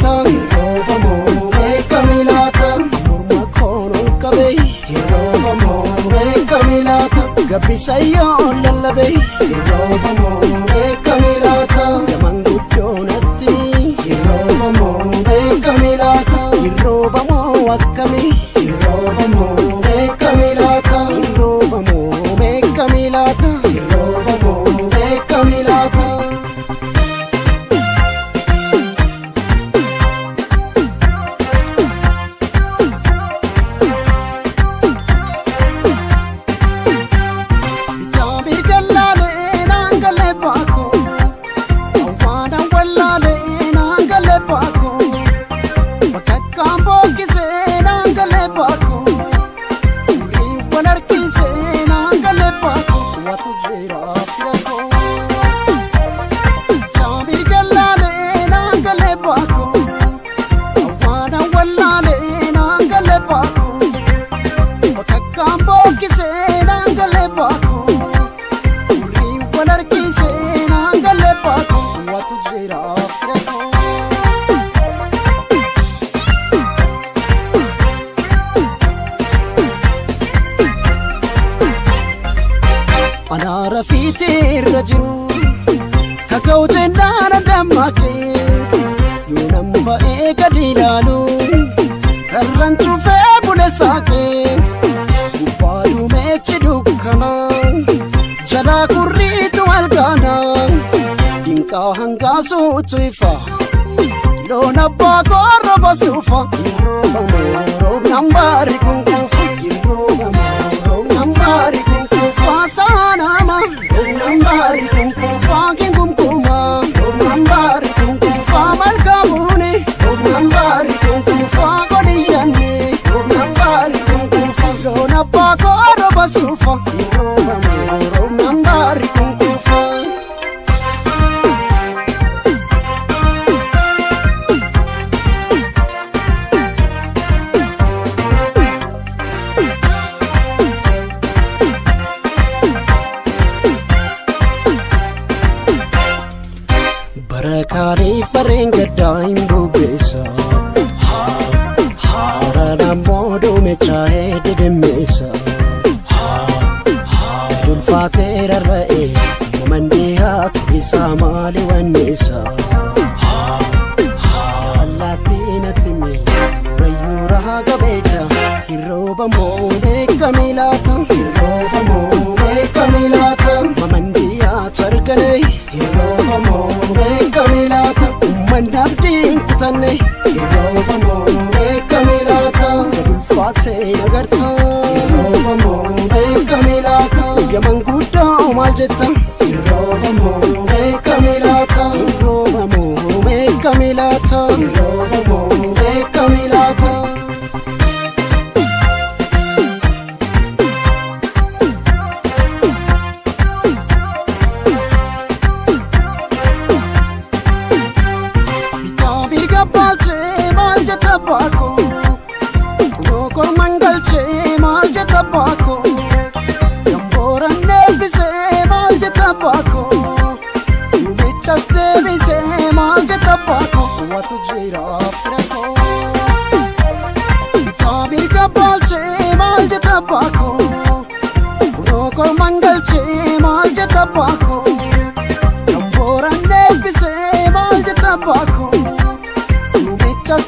laata? Hirrooba moo beekami laata? Morma koon qabee hirrooba moo beekami laata? Gabbisa yoo lallabee hirrooba moo beekami laata? Gamanguddoo natti hirrooba moo beekami laata? Hirrooba moo akkami? Hirrooba moo beekami laata? Hirrooba moo beekami laata? Hirrooba moo beekami laata? Bitaabii gallaalee naan galee baakoo Awwaanaan wallaalee naan galee baakoo Bakakkaan bookkisee naan galee baakoo Hurriiwwan harkisee naan galee baakoo Waatu jira fira koo. Bitaabii gallaalee naan galee baakoo Awwaanaan wallaalee naan galee baakoo Bakakkaan bookkisee naan galee baakoo Hurriiwwan harkisee naan galee baakoo Waatu jira fira koo. Anaara fiixee irra jiru kaka'u jennaan dammaqee yoo nan ba'ee gadi ilaalu karran cufee bule saaqee gubbaa duumeechi dukkana jalaa kurriitu algaana dinqaa hangaasuutu ifa loon abbaa korroba basuufa hirrooba moo roobnaan baari kun kuufa hirrooba moo roobnaan baari kun kuufa saanama roobnaan baari kun kuufa ginkumkuma roobnaan baari kun kuufa malkaamuuni roobnaan baari kun kuufa godhiyyanni roobnaan baari kun kuufa loon abbaa korroba basuufa hirrooba moo roobnaan baari kun kuufa. Barakaaniif barreen gaddaa hin bubbeessa. Haaraan ammoo duumechaa'ee didimmeessa. Ulfaatee rarra'ee mamandii haatu isaa maali wanneessa. Allaattii natti mee murayyuu rahaa gabeeta. Hirrooba moo beekami laata? Hirrooba moo beekami laata? Mamandii haatu argane. Hirrooba moo beekami laata? Uummanni abdii hin kutanne. Hirrooba moo beekami laata? Ulfaatee nagarta. Hirrooba moo beekami laata? Yaman guddoo maal jetta? Hirrooba moo beekami laata? Hirrooba moo beekami laata? Hirrooba moo beekami laata? Bitaa mirga baalchee maal jetta baakoo? Kunoo korman galchee maal jetta baakoo? Gambooran deebisee maal jetta baakoo? Duubichas deebisee maal jetta baakoo? Waatu jira fira koo. Bitaa mirga baalchee maal jetta baakoo? Kunoo korman galchee maal jetta baakoo? Gambooran deebisee maal jetta baakoo? Duubichas